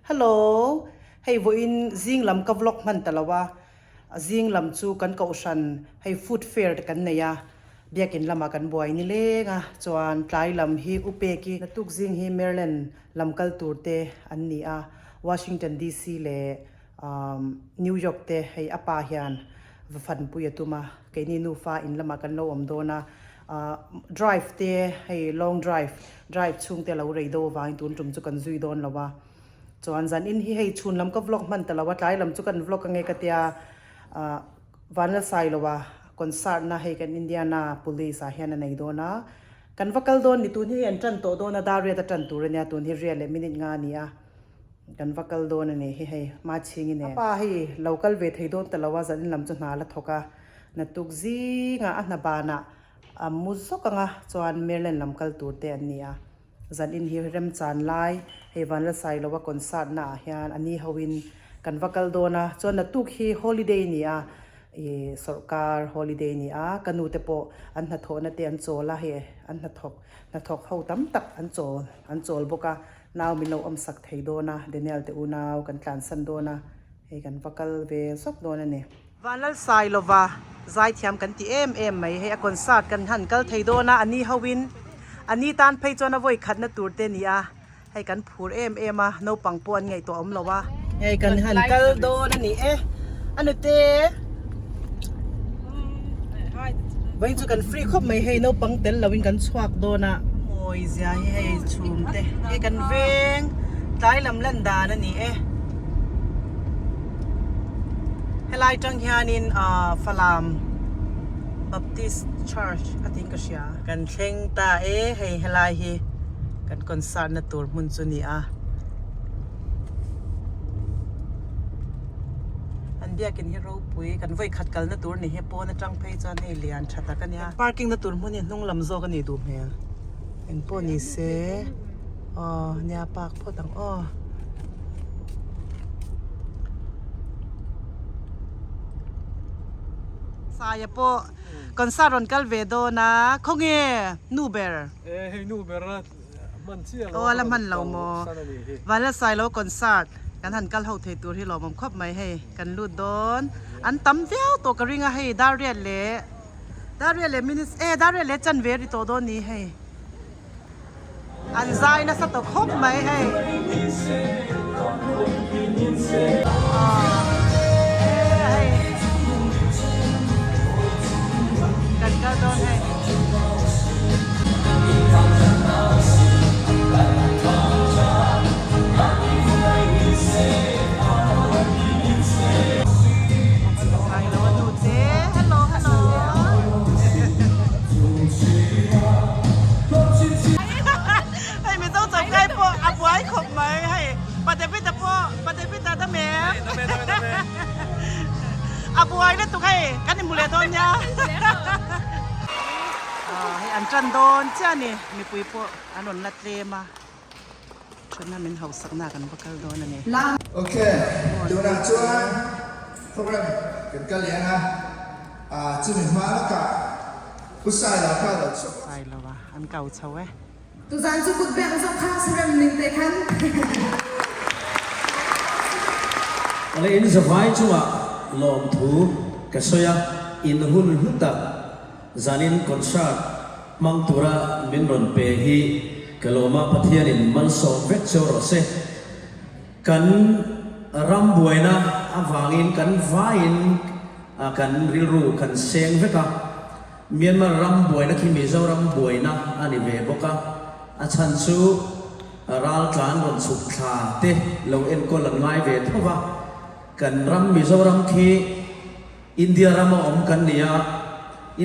Hello, hei vawiin zing lam ka vlog hman ta lo a, zing lam chu kan kohhran hei food fair te kan nei a, biakin lamah kan buai ni leng a, chuan tlai lam hi u peki naktuk zing hi Maryland lam kal tur te an ni a, Washington DC leh New York te hei a pa hian va fanpui a tum a, keini nufa in lamah kan lo awm dawn a, drive te hei long drive, drive chhung te a lo rei deuh avangin tun tum chu kan zui dawn lo a, chuan zan in hi hei chhun lam ka vlog hman ta lo a, tlai lam chu kan vlog ange ka tia Vanlalsailoa concert na hei kan Indiana police ah hian a nei dawn a, kan va kal dawn ni tun hi an tan tawh dawn a, dar riat a tan tur a nia tun hi riat leh minute nga a ni a. Kan va kal dawn a nih hi hei, Machhingi nen. A pa hei lo kal ve thei dawn ta lo a, zanin lam chu hna la thawk a, naktuk zingah a hna banah a mu zawk ang a, chuan Maryland lam kal tur te an ni a. Zanin hi remchan lai, hei Vanlalsailoa concert naah hian a ni hoin kan va kal dawn a, chuan naktuk hi holiday a ni a, ih sawrkar holiday a ni a, ka nu te pawh an hnathawhna te an chawl a, hei an hnathawk hnathawk ho tam tak an chawl an chawl bawk a. Nau min lo awm sak thei dawn a, Daniel te unau kan tlansan dawn a, hei kan va kal ve zawk dawn a ni. Vanlalsailova zaithiam kan ti em em mai, hei a concert kan han kal thei dawn a, a ni ho in a ni tan phei chuan a vawi khatna tur te a ni a, hei kan phur em em a, naupang pawh an ngaihtuah awm lo a. Hei kan han kal dawn a ni e, a nute. Vawiin chu kan free khawp mai hei naupang tel lo in kan chhuak dawn a. Mawi zia hi hei chhum te hei kan veng tlai lam lan dan a ni e. Helai tang hianin ah Falam Baptist Church a tiin ka hria. Kan thleng ta e hei helai hi kan concert na tur hmun chu a ni a. An biakin hi ropui kan vawi khat kalna tur ni hi pawn atang phei chuan hei lian tha tak a nia. Parking na tur hmun hi hnung lam zawk a nih duh hmel eng pawh ni se aw nia park phawt ang aw. Saia pawh concert rawn kal ve dawn a khawnge nu ber. E hei nu ber a. Aw a la hman lo maw? Vanlalsailo concert kan han kal ho thei tur hi lawmawm khawp mai hei kan lut dawn an tam viau tawh ka ring a hei dar riat leh dar riat leh minutes e dar riat leh chanve a ri tawh dawn ni hei an zai nasa tawh khawp mai hei. Kan kal dawn hei. Hei Mizo chawmkai pawh a buai khawp mai hei Pa David-a pawh Pa David-a dam em? A buai lutuk hei kan inhmu leh dawn nia. Hei an tan dawn chiah a ni mipui pawh an rawn la tlem a thutna min hausakna kan va kal dawn a ni. Ok, tunah chuan program kan kal leh ang a, chumi hma lakah Pu Sailo kha a lo chhuak. Sailo a an kau chho e. Tuzan chu kut beng zawk kha sarem ning te khan. Awle in zavai chungah lawmthu ka sawi a, in hun hlu tak zanin concert hmang tura min rawn pe hi ka lawm a, Pathianin malsawm vek cheu rawh se. Kan ram buaina avangin kan vaiin kan rilru kan seng vek a, Myanmar ram buaina khi Mizoram buaina a ni ve bawk a, a chhan chu raltlan rawn chhuk thla te lo enkawl an ngai ve tho va, kan ram Mizoram khi India rama awm kan ni a,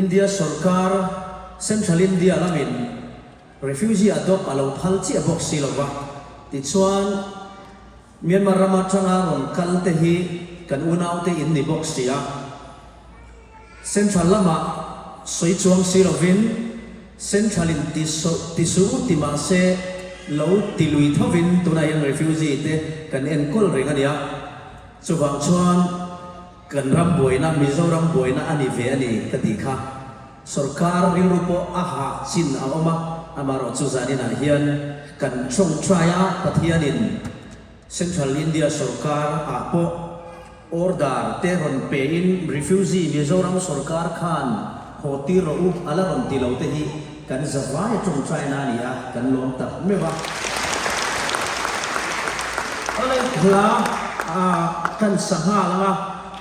India sawrkar Central India lamin refugee adopt a lo phal chiah bawk si lo va, tichuan Myanmar rama tanga rawn kal te hi kan unaute in ni bawk si a. Central lamah sawi chuang si lovin Central in ti ti su ti mah se lo ti lui thovin tunah hian refugee te kan enkawl reng a nia. Chuvang chuan kan ram buaina Mizoram buaina a ni ve a ni ka tih kha. Sorkar rilru pawh a hah chin a awm a, amaherawhchu zaninah hian kan tawngtai a Pathianin. Central India sorkar ah pawh order te rawn pe in refugee Mizoram sorkar khan haw tir rawh u a la rawn ti lo te hi kan zavai tawngtai na a ni a, kan lawm tak meuh a. Awle hla ah kan sa nghal ang a,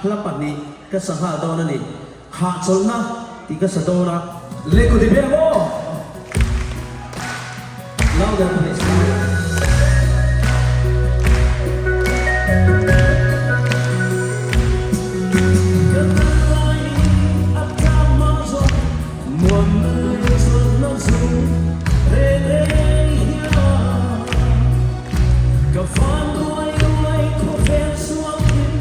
hla pahnih ka sa nghal dawn a ni. Hahchawlhna tih ka sa dawn a. Lehkhaw ti ber maw? Louder please, louder. Ka tan lai a tlak hma zawng muan leh chawlhna zum reng reng hian ka van ruai ruai khawvel sualin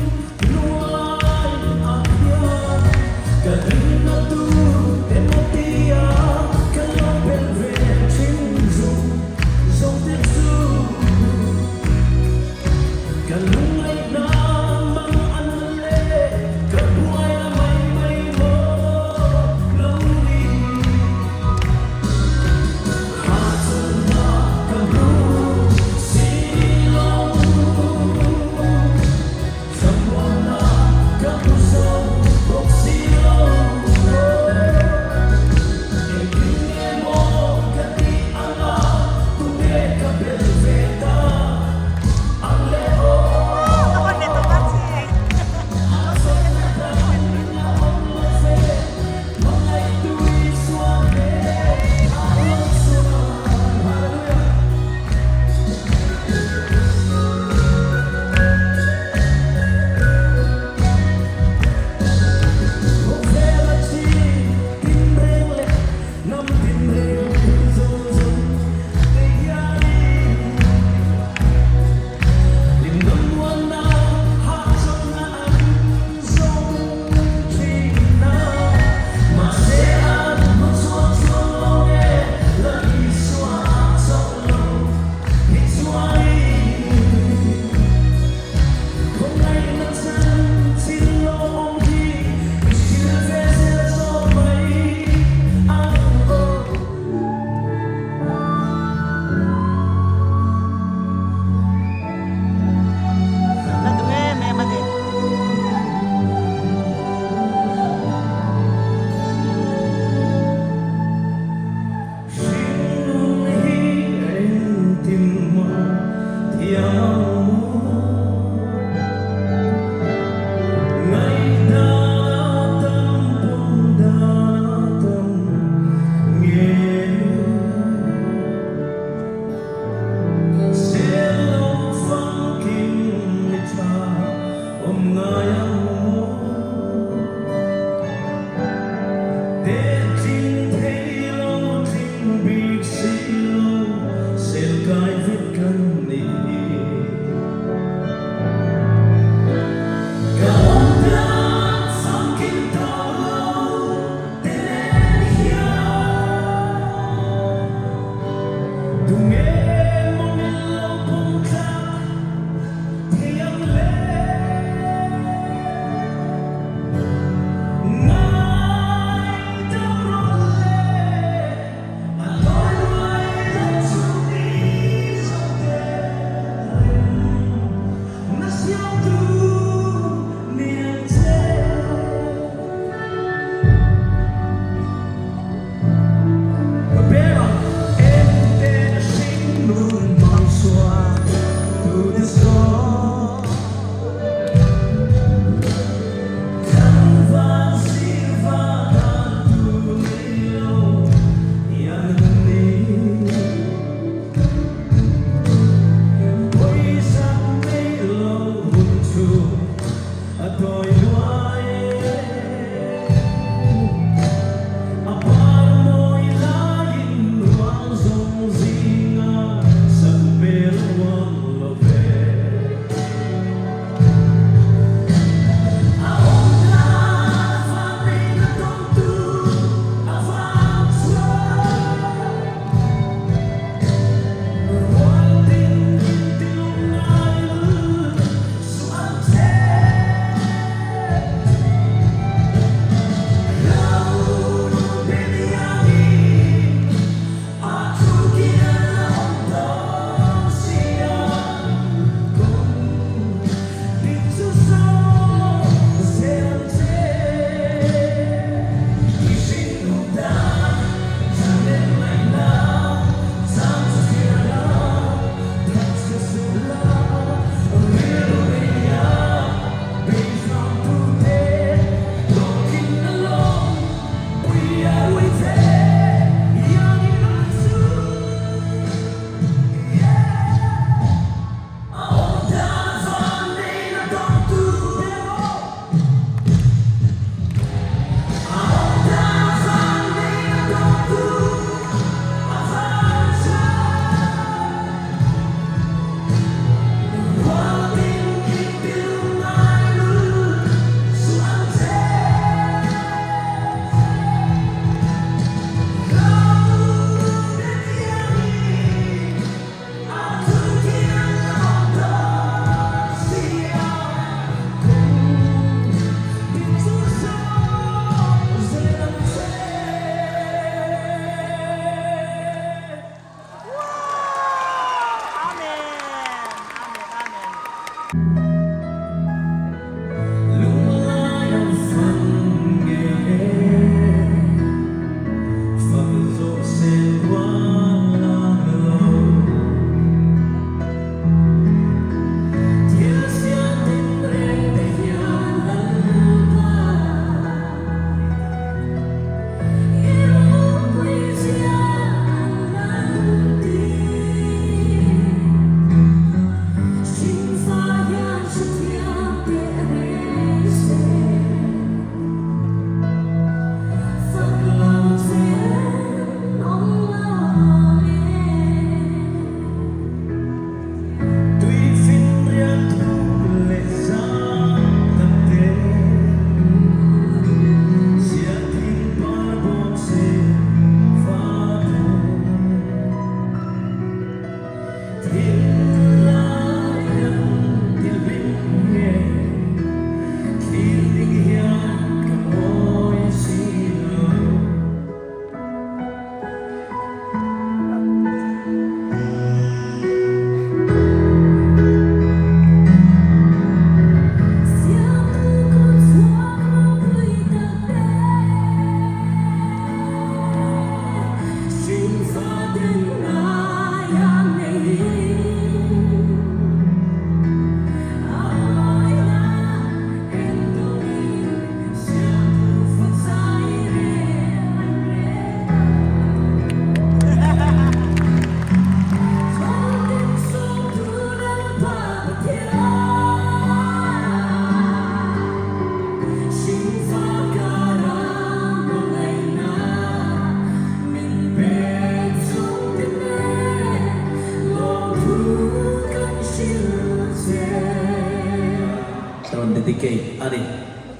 Rawn dedicate a ni.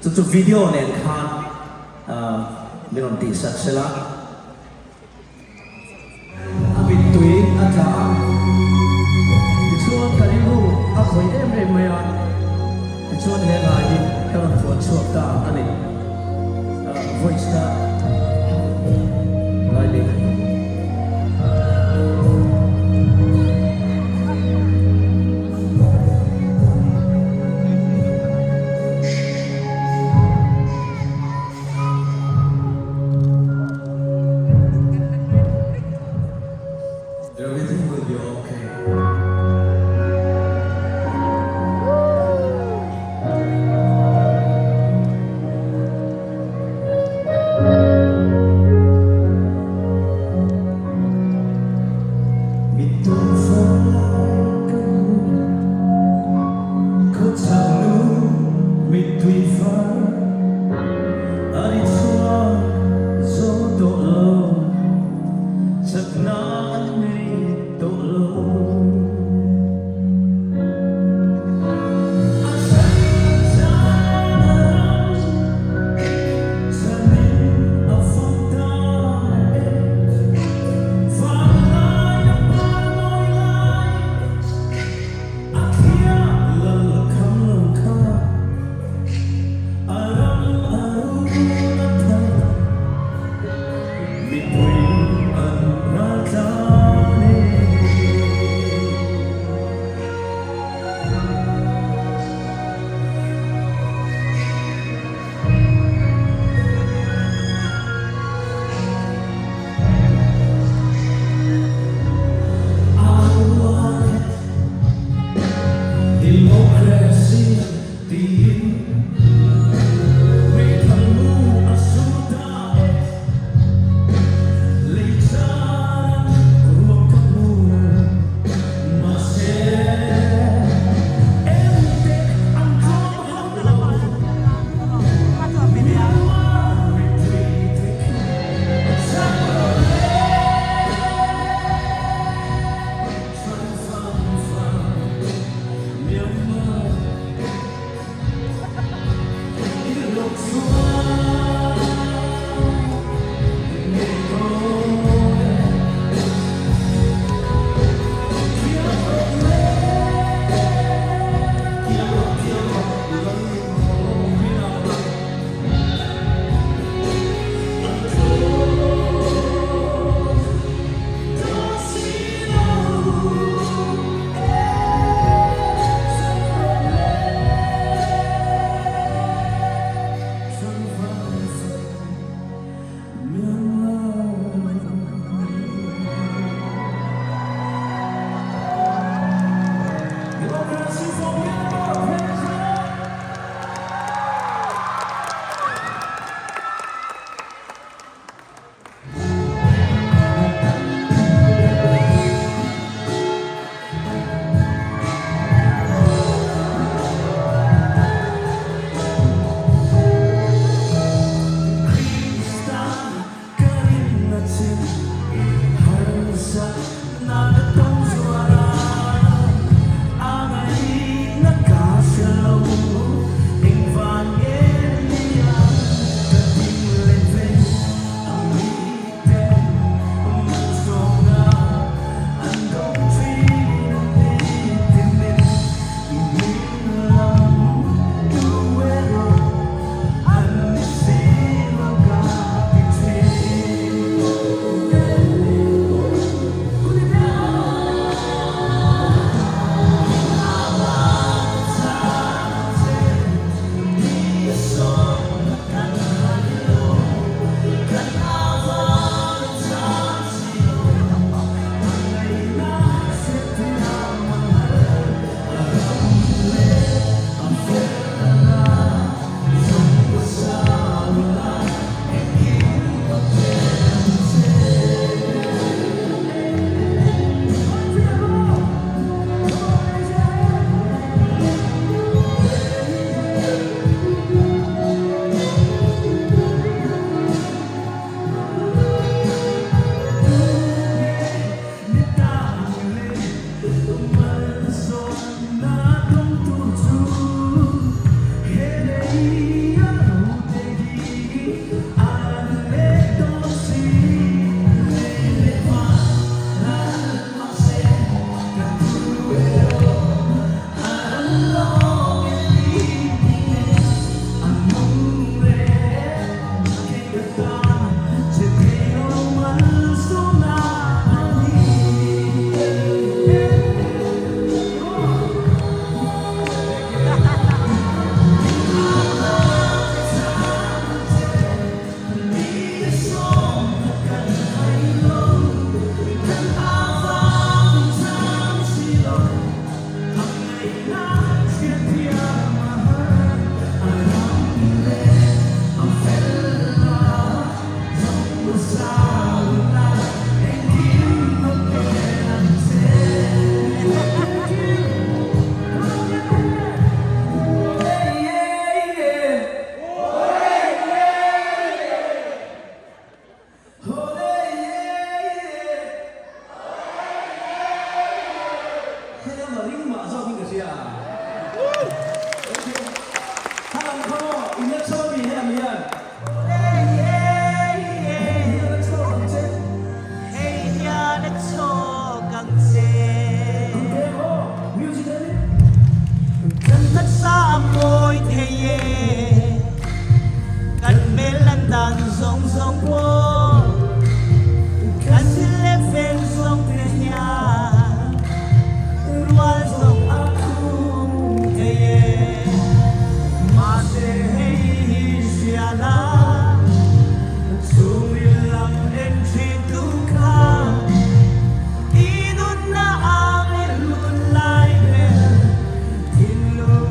Chu chu video nen khan min rawn tihsak sela. A mittui a tla a, tichuan ka rilru a khawih em em mai a, tichuan he hla hi ka rawn phuah chhuak ta a ni. Voice kha lai bik. Everything will be okay. Mittui far lai ka hmu, khawchhak nu mittui far a ri chhuak zo tawh lo, chakna an nei tawh lo. A chhan a ram chhanin a fak ta e, vanglai a par mawi lai a khiah lal kham lo kha.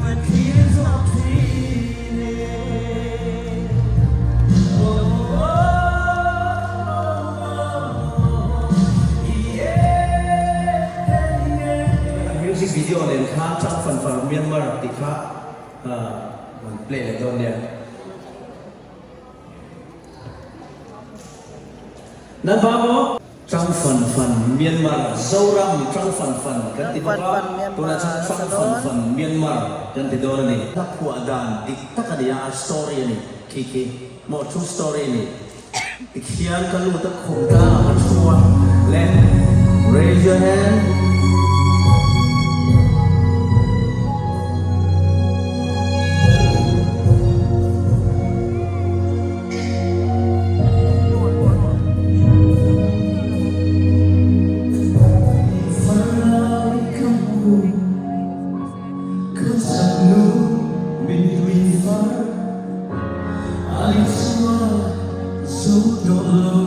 kan thlir zawk thin e. Music video nen khan Chang Fan Fan Myanmar tih kha rawn play leh dawn nia. Nan pa maw? Chang Fan Fan Myanmar, Zoram Chang Fan Fan kan ti bawk a, tunah chuan Chang Fan Fan Myanmar kan ti dawn a ni. Hla phuah dan dik tak a ni a, a story a ni khi khi maw true story a ni. Tikhian ka lut a khum tlangah ka thu a le raise your hand.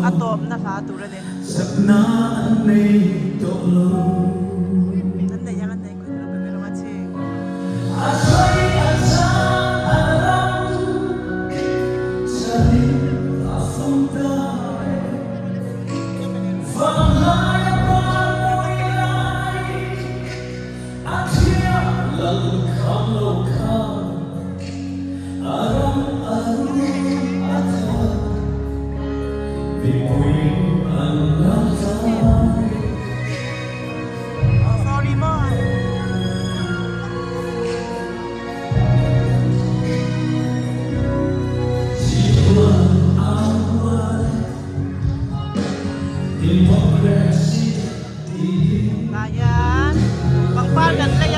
A tawpna hla tur a ni. An nei ang an nei khawih lo pe ber ang a chhing. Sorry maw. Tah hian pangpar kan lei a.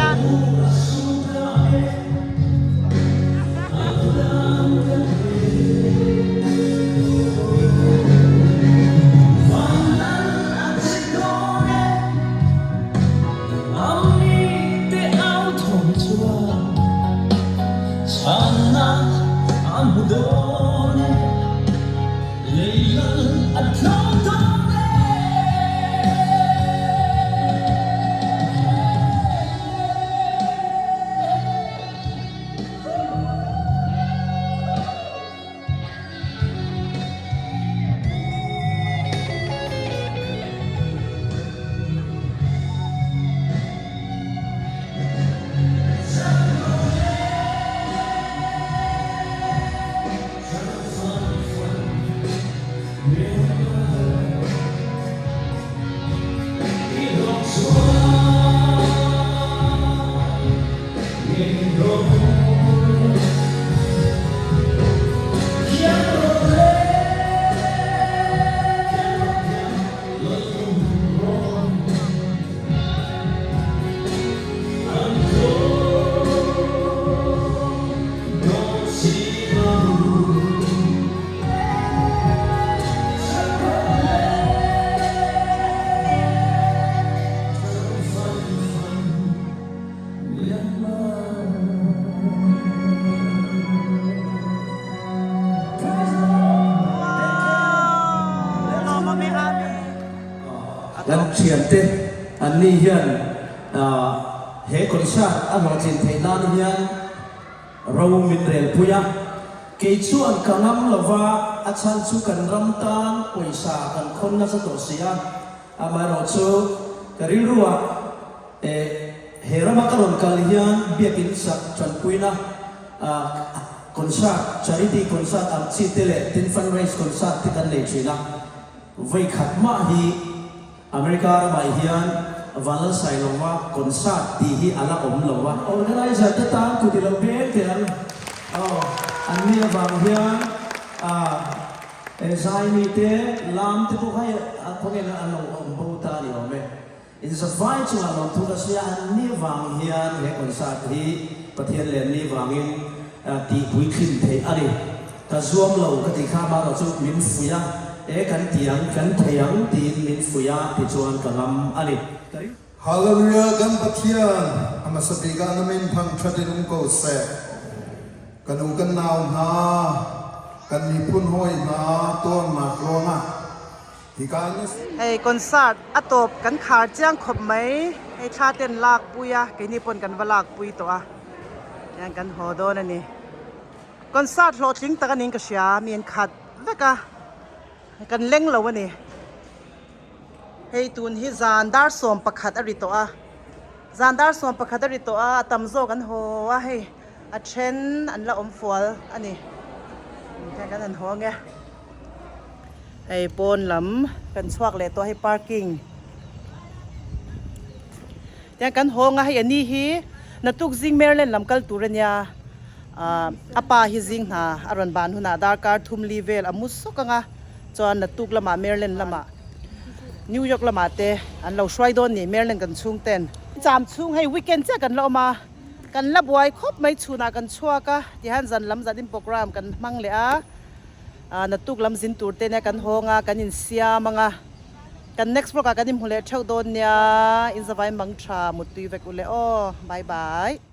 Kan thiante an ni hian he concert a hlawhtlin theih nan hian ro min rel pui a, kei chuan ka ngam lova a chhan chu kan ram tan pawisa kan khawn nasa tawh si a, amaherawhchu ka rilruah Eh, he rama ka rawn kal hian biakin sak tanpuina concert, charity concert ang chi te leh tin fundraise concert te kan nei thin a. Vawi khat mah hi America ramah hian Vanlalsailova concert tih hi a la awm lo a. Organizer te tan kut i lo beng teh ang. Aw, an mi avang hian zai mi te, lam te pawh kha khawnge an lo awm bo ta a ni awm e. Inzavai chungah lawmthu ka sawi a, an ni vang hian he concert hi Pathian leh an ni vangin tih puitlin theih a ni. Ka zuam lo ka tih kha amaherawh chu min fuih a, e kan ti ang, kan thei ang tiin min fuih a tichuan ka ngam a ni. Hallelujah kan Pathian a hmasa bik ah na min thangthat in um ko seh. Ka nu kan nau hna, kan miphun hawi hna tuarnak ruangah Hei concert a tawp kan khar chiang khawp mai, hei thla ten lak pui a, keini pawn kan va lak pui tawh a. Hian kan haw dawn a ni. Concert hlawhtling tak a niin ka hria, mi an khat vek a, kan leng lo a ni. Hei tun hi zan dar 11 a ri tawh a, zan dar 11 a ri tawh a, a tam zawk an haw a hei a then an la awm fual a ni. Tihian kan han haw ang e. Hei pawn lam kan chhuak leh tawh a hei parking. Tihian kan hawng a, hei a ni hi naktuk zing Maryland lam kal tur a nia. Ahh a pa hi zing hna a rawn ban hunah darkar thum li vel a mu sawk ang a, chuan naktuk lamah Maryland lamah New York lamah te an lo hruai dawn ni Maryland kan chhung ten. Cham chhung hei weekend chiah kan la awm a, kan la buai khawp mai chhunah kan chhuak a, tihian zan lam zan in program kan hmang leh a, ahh naktuk lam zin tur te nia kan hawng a, kan insiam ang a. Kan next vlog ah kan inhmu leh theuh dawn nia, in zavai mang tha muttui vek u le aw, bye bye.